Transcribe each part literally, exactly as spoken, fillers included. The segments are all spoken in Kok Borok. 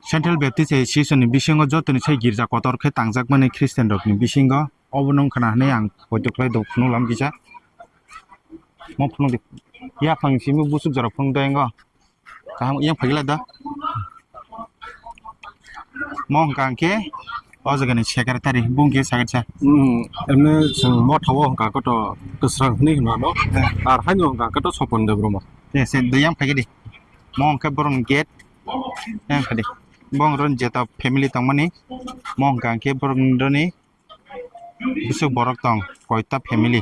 Central Baptist Association ni bisingo jotoni sai girja kotor khe tangjakmani Christian rokni bisingo obo nung khna hwnwi ang poito khlai do phunuklam kisa. Mo phunukdi. Yaphang simi busuk jora phunukdi engo. Kaham yang phagila da. Mo hwnkha hwnkhe o jagani secretary bung khe sakha sa. Hmm, emne chwng motha o hwnkha koto kwsrang hwnwi hwnmano. Ar haino hwnkha koto Sopon Debbarma. Yes, de yang phagidi. Mo hwnkhe borok gate. Yang phadi. Bong ron jeta family tongmani. Mo hwnkha hwnkhe borok roni bwswk borok tong koita family.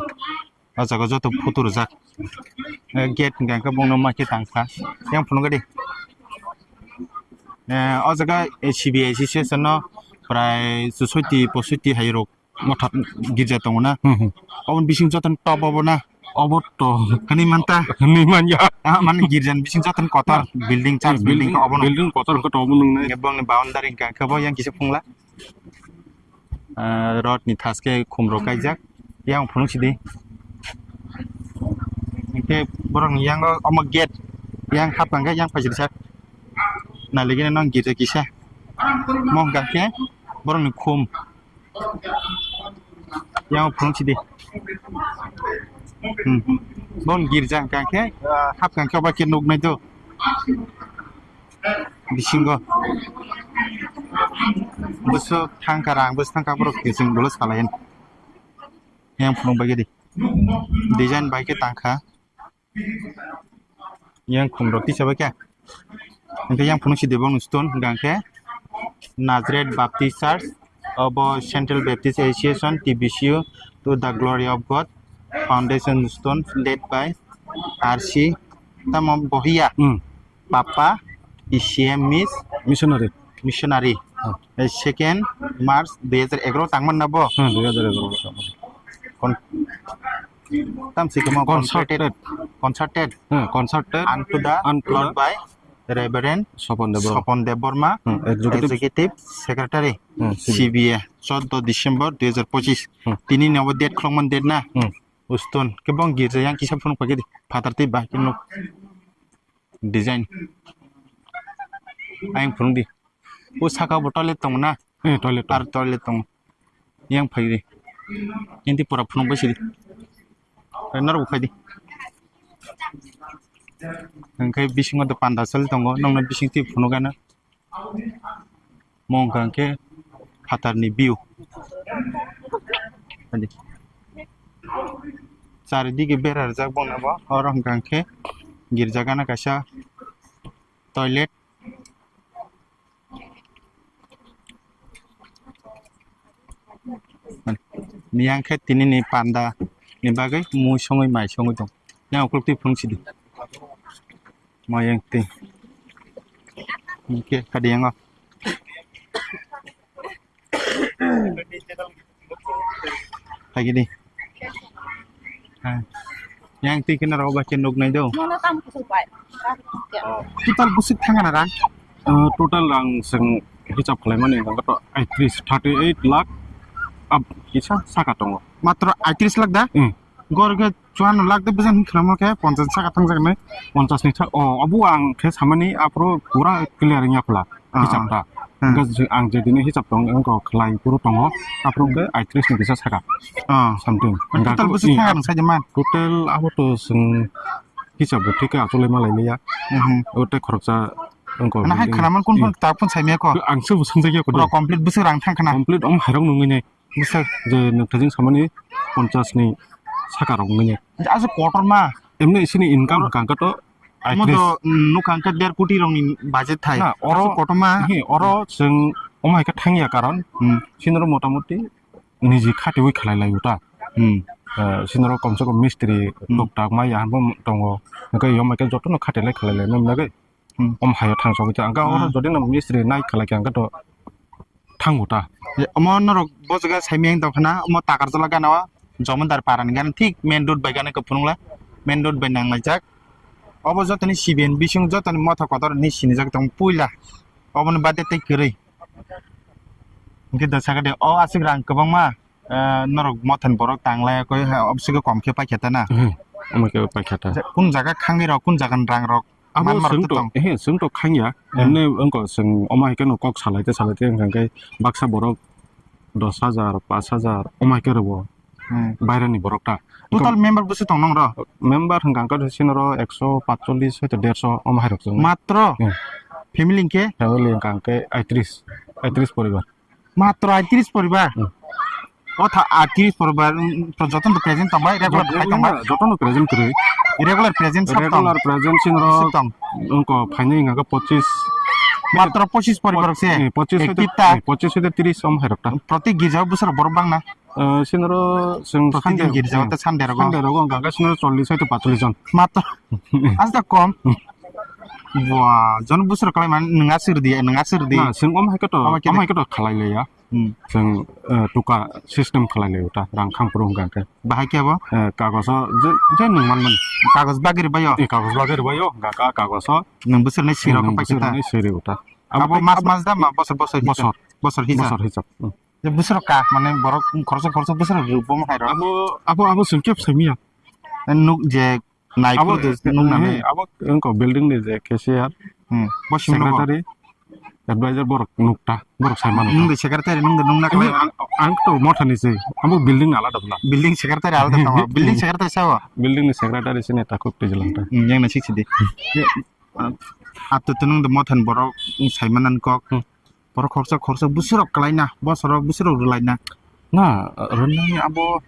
O jaga joto photo rijak. Eh, gate hwnkha hwnkhe bongno ma khe tangkha. Yang phunukgadi. Eh, o jaga C B I association no prai chusoti posoti hai rok motha girja tongo na. Hmm, hmm. Oboni bising joto top obo na. Obo to. Hani manta. Hani manya. Ah, mane girja ni bising joto kotor building, church building, building, obo no. Building kotor hwnkhe to obo nung nai. Bongni boundary hwnkha hwnkhe bo yang kisa phungla. Ah, rod ni thaske khum rok kaijak. Yang phunuk sidi. Hwnkhe borok ni yang omo gate. Yang hap hwnkhe yang phaisidi sak. Naligini nang girja kisa. Mo hwnkha khe borok ni khum. Yang phunuk sidi. Hmm. Bon girja hwnkha khe, ah, hap hwnkha khe obo khe nuk nai do. Bisingo bwswk thangkha rang, bwswk thangkha borok khe chwng bolo salai. Yang phunuk bai khe di. Design bai khe tangkha. Yang khum rok tisa bai khe. Hwnkhe yang phunuk sidi bongni stone hwnkha khe Nazareth Baptist Church, obo Central Baptist Association, T B C U, to the glory of God, foundation stone laid by R C, tamo bohiya. Hmm. Papa, E C M Miss, missionary. Missionary. Hmm. Eh, second March dui hajar egaroh tangman na bo? Hmm, dui hajar egaroh tangman. Kon-, tam se kemo concerted. Concerted. Concerted. Hmm, concerted. Unto the Unto the Lord by Reverend Sopon Debbarma. Sopon Debbarma, hmm, Executive. Executive Secretary, hmm, C B A. C B A, chauda December dui hajar pochis. Hmm. Tini ni obo date khulokmani date na? Hmm. Uston. Khe bong girja yang kisa phunuk paikhe di. Phatar tei bahai khe nuk. Design. Ayang phunuk di. O saka bo toilet tongo na? Eh, toilet tongo. Ar toilet tongo. Yang phai di. Yang di pura phunuk bai sidi. Norok bo phai di. Hwnkhe bisingo do panda choli tongo. Nokno bising twi phunuk gana. Mo wngkha hwnkhe phatarni view. Charidige bera rijak bongni bo. Oro wngkha hwnkhe girja gana kaisa toilet. Miyang khe tini ni panda ni bagwi mui songwi mai songwi tong. Yang ukuluk twi phunuk sidi. Mayang twi. Hwnkhe kadi yango. Phaikhe di. Ha. Yang twi khe norok bai khe nuk nai do. Nono tam kusuk bai. Total bwswk thang kana rang? Ah, total rang chwng hisab khlaimani hwnkha to aitris, thirty eight lakh up kisa saka tongo. Matro aitris lakh da? Hmm. Gor khe chuan lakh de bwswk hinwi khlamo khe ponchas saka thangjaknai. Ponchas ni sa-, o, obo ang khe samani aphuru pura clear wngya phla. Ah, hisab ah. Ta. Hmm. Hwnkhe je, ang je dini hisab tong, wngkha khlai phuru tongo, aphuru hwnkhe aitris ni kisa saka. Ah. Something. Total bwswk saka rang sai man? Total abo to chwng hisab bo thik khe achuk lai ma lai liya. Mhm. O tei khoroksa wngkha. Ano hai building. Khwnaman kun kun ta phun sai miya ko? Ang se bo swngjak ya ko de. Pura complete bwswk rang thang khna. Complete om hairok nungwi nai. Bwswk. Je nwng thajing samani ponchas ni saka rok nungwi nai. Asu kotor ma. Emni isini income hwnkha to Omo aitris. To, mm, nukha hwnkhe der koti rokni budget thai. Na, oro, aswk kotorma. Hi, oro chwng omo hai khe thangya karon, hmm, sinoro motamoti niji khatiwi khlai lai ta. Hmm. Eh, sinoro komse kom mistri, hmm, tok tak ma ya bo tongo. Hwnkhe yom hai khe jotono khati lai khlai lai nang nagwi. Hmm. Omo hai thang sogwi ta. Hwnkhe oro, hmm, jodi no mistri nai khlai khe hwnkhe to thango ta. Omo norok bo jaga saimiyang tongkhana, omo Takarjala gana o, Jomondar para ni gana thik main road bai gana khe phunukla, main road bai nanglaijak. Obo jotoni C B N bising jotoni motha kotor hinwi sinijak tong puila. Oboni bade tei kwrwi. Hwnkhe da sakha de, o aswk rang kwbangma, eh, norok mothani borok tanglai koi, ha, obwswk kom khe paikha ta na? Mhm. Omo khe paikha ta. Kun jaga khangwi rok, kun jaga ni rang rok? Abo man marok swng to to, tong. Ehe, swng to khangya. Hmm. Emne wngko swng omo hai kheno kok salaite salaite wngkha khe baksa borok dos hajar, pash hajar omo hai khe rwo. Hmm. Bairani borok ta. Total member bwswk tong nong ro? Member hwnkha khe sini ro ekso patchollis hoito derso omo hai rok chwng. Matro? Hmm. Family hwnkhe? Family hwnkha khe aitris, aitris poribar. Matro aitris poribar? Hmm. O tha aitris poribar, um, to jotono present tong bai, regular khai tong bai? Jotono present kwrwi. Regular present sab tong? Regular present sini ro sab tong. Wngko phainai hwnkha khe pochis. Matro pochis poribar se? Eh, pochis hoito, active ta? Eh, pochis hoito tris omo hai rok ta. Proti girja o bwswk borok bang na? Eh, sini ro chwng Protidin Sunday, girja o eh, ta Sunday rogo? Sunday rogo hwnkha khe sini ro chollis hoito patchollis jon. Matro. Asta kom. Bua, jon bwswk kwlai man, nwng aswk rwdi, nwng aswk rwdi. Na, chwng omo hai khe to, omo hai khe omo hai khe to khalai le ya. Hmm. Chwng, eh, tuka system khalai le ta, rang khang phuru hwnkha khe. Bahai khe bo? Eh, kagoso je, je nwng man mani. Kagos bagwi rwbaio? Eh, kagos bagwi rwbaio, hwnkha khe kagoso. Nwng bwswk nai swi rok nwng paikha bwswk ta? Nai swi rw ta. Abo mas, mas da ma bosor, bosor hisab? Bosor. Bosor hisab? Bosor hisab. Hmm. Je bwswk ka, mane borok khoroksa, khoroksa bwswk rwboma hai rok. Abo, abo, abo chwng khe saimanya. Nuk je nai abo, phuru de nuk nani. Abo wngkha building ni je cashier, hmm, bo simi rwgo. Secretary, advisor borok nukta, borok sai mano. Nung de secretary, nung de nung na khlai. Ang, ang to mothani se, abo building alada bwla. Building secretary alada tamo. Building secretary sao? Building ni secretary sini takhuk twijlang ta. Hmm, yang na sik sidi. Ato to nung de mothan borok, hmm, sai manan kok. Hmm. Borok khoroksa khoroksa bwswk rok kwlaina, bosor rok bwswk rok rwlaina. Na, rwnani abo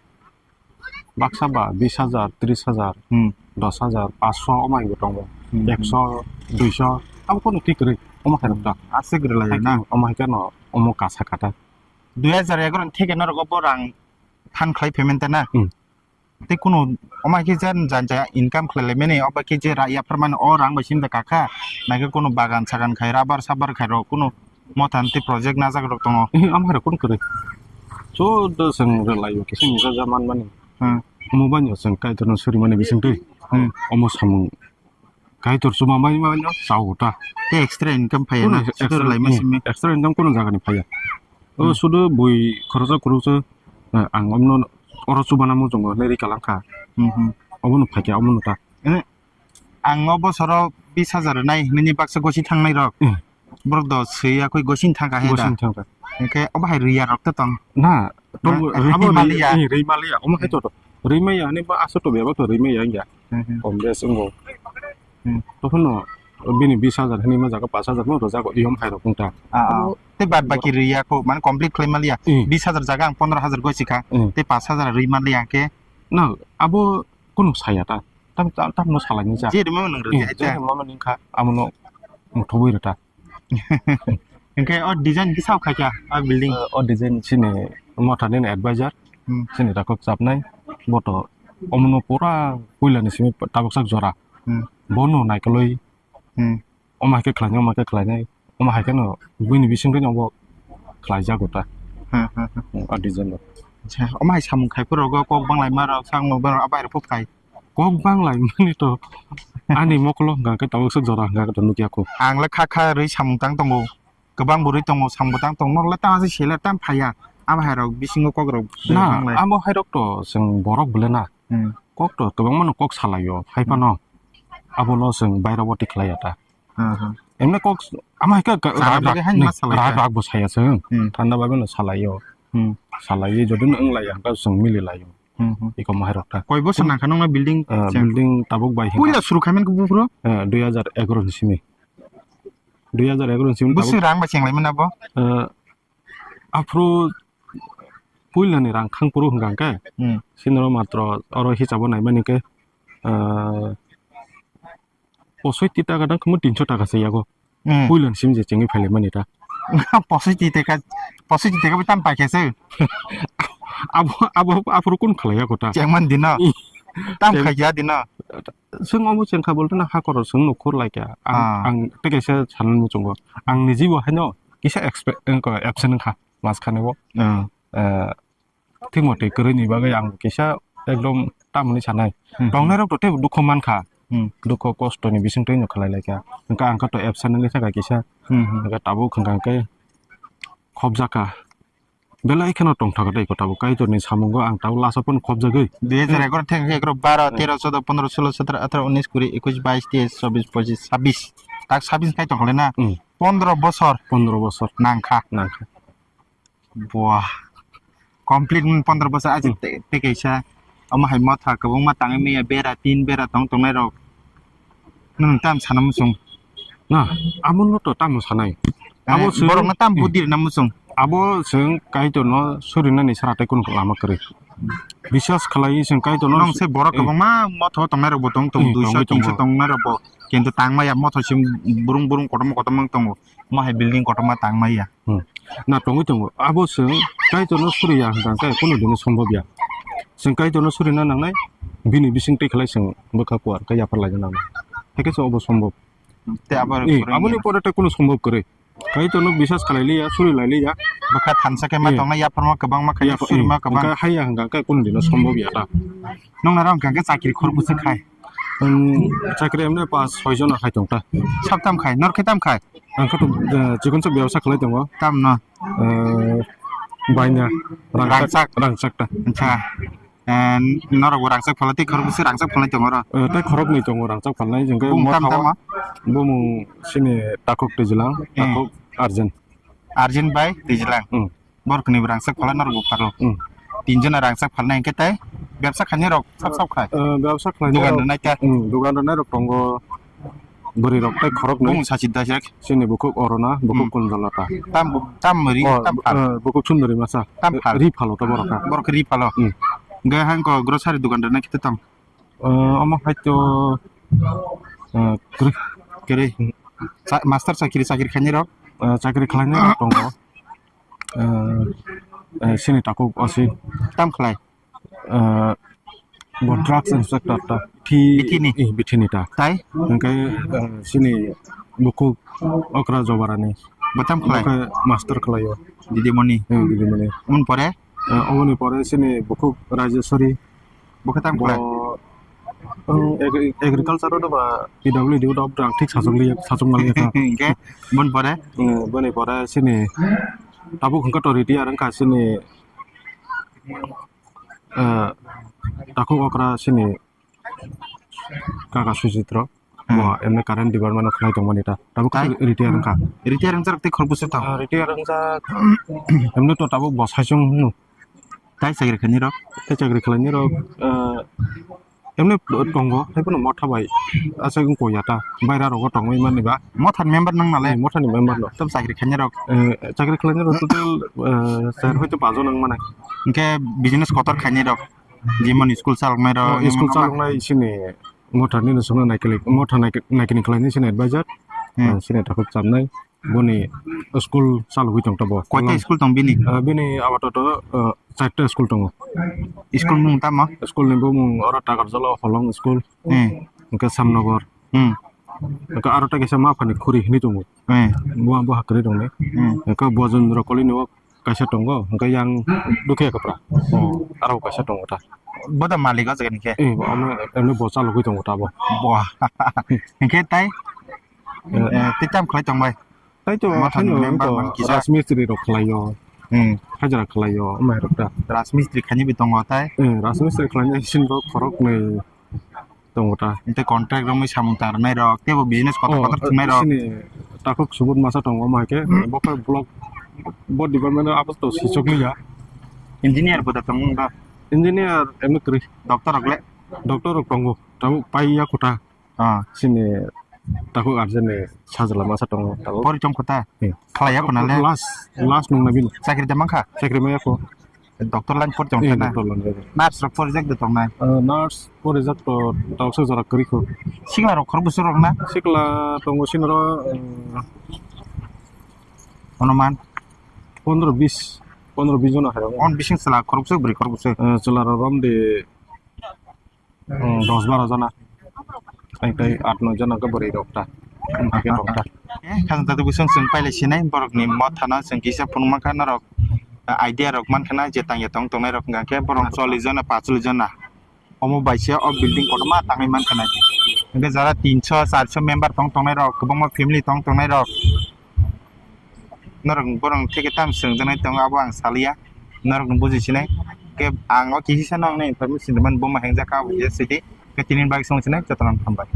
baksa ba bis hajar, tris hajar, hmm, dos hajar, paanch sho omo hai bo tongo. Hmm. Ekso, duiso, abo kono thik kwrwi, omo hai rok da. Aswk rwlaio na? Omo hai kheno, omo kasa kata. Dui hajar egaroh ni theke norok bo rang than khlai phaimanta na? Hmm. Tei kunu omo hai khe jan jan ja income khlai lai mani, obo khe je ra yapharmani o rang bai simi da kakha, naikhe kunu bagan sagan khai, rubber sabar khai rok, kunu motha tei project najak rok tongo. Eh, amhai rok kunu kwrwi. Joto chwng rwlaio, kisa nija ja manmani. Hmm. Omo bai no chwng Kaitorno suri mani bisingtwi. Hmm. Omo samung Kaitor chuma bai bai no chao ta. Tei extra income phaiya na, kunu extra, sudor lai ma hmm, simi. Extra income kunu jaga ni phaiya. O, hmm, sudu bui khoroksa khoroksa, eh, ang omno oro chubana muchungo hinwi rika langkha. Hmm, hmm. Obono phaikha, omono ta. Eh, ang o bosoro bis hajar rwnai hinwi baksa gosi thangnai rok. Hmm. Borok do swiya koi gosi thangkha he da. Gosi thangkha. Hwnkhe obo hai rwya rok to tong. Na, tong, na, abo rwi maliya. Eh, rwi maliya. Omo hai to to. Rwi maya hinwi ba aswk to bebak to rwi maya wngya. Hmm, hmm. Kom bes wngo. Hmm. Tokhono bini bis hajar hinwi ma jaga paanch hajar no rwjago, iyom hai rok wngkha. Ah, ah. Tei bad baki rwya kho, mane complete khlai maliya. Hmm. Bis hajar jaga ang pondro hajar gosi kha. Hmm. Tei paanch hajar rwi maliya khe. Na, abo kunu saya ta. Tam, tam, tamno salai ni ja. Je rwma nang rwdi, eh, hai ta. Je rwma nang kha, amono muthubui rwta. Hwnkhe o design khe sao khaikha, o building? Eh, o design chini mothani advisor, hmm, chini takhuk chapnai, bo to omono pura puilani simi tabuksak jora. Hmm. Bono naikolwi, hmm, omo hai khe khlainai, omo hai khe khlainai, omo hai kheno buini bisingtwi obo khlaijago ta. Hmm, hmm, hmm. Hmm, o design bo. Acha, omo hai samung khai phuru rogo kok banglaima rok, sakno borok abai rok phai. Kok bang lai mani to. Ani mokolo hwnkha khe tabuk se jora hwnkha khe to nukya kho. Ang le kha kha rwi samung tang tongo. Kwbang bo rwi tongo, samung bo tang tongo. Norok le tamo se seler tamo phaiya. Abo hai rok bisingo kok rok na, bang lai. Abo hai rok to chwng borok bwle na. Hmm. Kok to kwbangma no kok salaio. Hai phano. Hmm. Abono chwng baira boti khlaiya ta. Hmm, hmm. Emne kok ama hai khe chana bagwi haino ma salaikha. Rak rak bo saya chwng. Hmm. Thanda bagwi no salaio. Hmm. Salaiwi jodi no wng laiya hwnkhe chwng mili laio. Hmm, hmm. Iko maharok ta. Koi bosor nangkha nokna building? Eh, building tabuk bai hwnka. Puila suru khaimani khe buphuru? Eh, dui hajar egaroh ni simi. Dui hajar egaroh ni simi tabuk. Bwswk rang bai chenglaimani abo? Eh, aphuru puilani rang khang phuru hwnka hwnkhe. Hmm. Sinoro matro oro hisabo naimani khe, eh, posoiti taka dang khe mo tinso taka se yago. Hmm. Puilani simi je chengwi phailaimani ta. Posoiti taka, posoiti taka bai tam paikha se. Abo, abo, aphuru kun khlaiya kota. Chengman dino. Tam khaikya dino. Chwng omo chengkha bolte na hakoro chwng nukhur laikya. Ang, ah, ang tei kaisa sanani muchungo. Ang nijibo haino kisa expe-, absent wngkha mas khani bo. Ah. Eh, thik motwi kwrwini bagwi ang kisa ekdom tamoni sanai. Hmm. Tongnai rok to teibo dukho mankha. Hmm. Dukho kosto ni bisingtwi no khlai laikha. Hwnkhe ang khe to absent wngwi thangkha kisa. Hmm, hmm. Hwnkhe tabuk hwnkha hwnkhe khobjakha. Belai kheno tongthok tei kotabo Kaitorni samungo ang tabo lasa phano khopjagwi. Dui hajar egaroh thang egaroh, baro, tero, chodo, pondro, solo, sotro, atharo, unis, kuri, ekush, bais, teis, chobis, pochis, sabis. Tak sabis khai tongkha le na? Hmm. Pondro bosor. Pondro bosor. Nangkha. Nangkha. Buah. Complete wng pondro bosor aje, hmm, te, te kaisa. Omo hai motha kwbangma tangwi manya bera, tin bera tong tongnai rok. Nwng tam sana muchung. Na, amo no to tamo sanai. Eh, abo chwng, borok no tam, eh, budi rwna muchung. Abo chwng Kaitor no surinani sara tei kunu lama kwrwi. Biswas khlai chwng Kaitor no. Nong se borok, eh, kwbangma motha tongnai rok bo tong tongo, eh, duiso, tongwi tongo, tinso tongnai rok bo. Kintu tangmaya motha sim burung burung kotorma kotorma wng tongo. Omo hai building kotorma tangmaya. Hmm. Na tongwi tongo. Abo chwng Kaitorno suriya hwnkha khe kunu dino sombobya. Chwng Kaitorno surina nangnai, bini bising twi khlai chwng bwkha kuar khe yapharlaina nangnai. Hakhe se obo sombob. Tei abo, eh, aboni pore tei kunu sombob kwrwi. Kaitorno biswas khlai liya, suri lai liya. Bwkha thansa khe ma, eh, tongnai, yapharma kwbangma khai, yapha-, surima, eh, kwbang. Hwnkhe haiya hwnkha khe kunu dino sombob ya ta. Noknaro hwnkha khe chakri khorokbwswk khai. Hmm, chakri emne pas soi jona khai tong ta. Sab tam khai, nor khe tam khai? Ang khe to, eh, chikon sa byabsa khlai tongo. Tamno? Eh, baina, rangchak, rangchak. Rangchak ta. Acha. Eh, norok bo rangchak phalai tei khorokbwswk rangchak phalai tongo oro? Eh, tei khoroknwi tongo rangchak phalnai, hwnkhe bumung tam motha o tamo? Bumung sini Takhuk Twijilang, eh, Takhuk Arjen. Arjen bai Twijilang. Hmm. Borokni bo rangchak phalai norok bo pharo. Hmm. Tinjona rangchak phalnai hwnkhe tei bebsa khainai rok sab sab khai. Eh, bebsa khlainai dugan rok, rwnai ta. Hmm, dugan rwnai rok tongo. Bwrwi rok tei khoroknwi. Bumung sachi dajak. Chini bukhuk Orona, bukhuk, hmm, Kunjalata. Tam, tam ri, oh, tam phal. Eh, bukhuk sundori masa. Tam phal. Ri phalo ta borok kha. Borok ri phalo. Hmm. Hwnkhe hangko grocery dugan rwnai khe tong. Eh, omo hai to, eh, kwrwi. Kwrwi. Hmm. Cha-, master chakri, chakri khainai rok? Eh, chakri khlainai rok tongo. Eh, eh, sini Takhuk osi. Tam khlai? Eh, bo drugs inspector ta. Thi-, bithini? Eh, bithini ta. Tai? Hwnkhe, eh, sini bukhuk okra jobarani. Bo tam khlai? Bo khe master khlaio. Didimoni? Eh, didimoni. Oboni pore? Eh, oboni pore sini bukhuk Rajeshwari. Bo khe tam khlai? Bo, eh, agri-, agriculture o ba P W D o ba thik sachok liya, sachok maliya ta. Hwnkhe boni pore? Eh, boni pore sini tabuk hwnkhe to retire wngkha sini, eh, Takhuk okra sini kaka Sujitro. Hmm. Bo emne current department o khlai tongmani ta. Tabuk tai? Retire wngkha. Retire wngjak tei khorokbwswk tong? Ah, retire wngjak. Emne to tabuk bo saichung hwnwi. Tai chakri khlainai rok? Tai chakri khlainai rok, ah, emne tongo, haiphano motha bai. Aswk wngkha ya ta. Baira rogo tongwi mani ba. Motha ni member nang nalai? Hmm, motha ni member no. Tam chakri khlainai rok? Eh, chakri khlainai rok total, eh, sir hoito pajon wng mani. Hwnkhe business kotor khainai rok? Jemon school chaloknai rok, oh, school chaloknai sini motha nini songno naikhe, motha naikhe, naikhe ni khlainai sini advisor. Hmm. Ah, sini takhuk chamnai. Boni school chalogwi tong ta bo. Koita school tong bini? Ah, bini abato to, ah, charta school tongo. School mung tamo? School ni bumung oro Takarjala Holong school. Hmm. Hwnkhe Samnogor. Hmm. Hwnkhe aro ta kisa maphani khuri hinwi tongo. Hmm. Bo, bo hakwrwi tongnai. Hmm. Hwnkhe Bojendra Colony o kaisa tongo, hwnkhe yang dukhe kwpra. Oh. Aro kaisa tongo ta. Bo da malik o jaga ni khe? Eh, bo ano, ano bo chalogwi tongo ta bo. Bo. Hwnkhe tai? Eh. Eh, tei tam khlai tong bai? Tai to, motha ni haino member to man kisa. Rajmistri rok khlaio. Hmm. Hajra khlaio, omo hai rok ta. Rajmistri khaini bo tongo tai? Eh, rajmistri khlainai sini bo khoroknwi. Tongo ta. Tei contract romwi samung tangnai rok, teibo business kotor, oh, kotor thwngnai rok. Sini takhuk subut masa tongo, omo hai khe, hmm, bo khe block, bo department o apato swichok liya. Engineer bo da tongo wng ba? Engineer emne kwrwi. Doctor rok le? Doctor rok tongo, tabuk pai ya kho ta. Ah. Sini takhuk arjani sajla masa tongo, tabuk. Pori tong kho ta? Hmm. Khlai ya kho na le? Last, last nung na bini. Chakri da mankha? Chakri maya kho. Doctor line pori tong kha na? Eh, doctor line. Nurse rok porijak de tongnai? Eh, nurse porijak to, tauksa jora kwrwi kho. Sikla rok khorokbwswk rok na? Sikla tongo sinoro, eh, onuman? Pondro bis, pondro bis jona hai rok. On bising chwla khorokbwswk, bwrwi khorokbwswk? Eh, chwla rok romdi, hmm, dos baro jona. Tei, tei, at noi jona khe bwrwi rok ta. Hwnkhe rok ta. Eh, khajang tata bwswng chwng pailai sinai, borokni mothano chwng kisa phunukma kha norok, eh, idea rok mankha na, je tangya tong tongnai rok hwnkha khe borok chollish jona, pachlish jona. Omo bai se o building kotorma tangwi mankha na. Hwnkhe jara tinso, charso member tong tongnai rok, kwbangma family tong tongnai rok. Norok borok theke tam swngjaknai tongo, abo ang saliya. norok no buji sinai. Ke ang o kisi sa nang information man bo ma hengja ka buji sidi. Ke tini bagi song sinai, jotono hambai.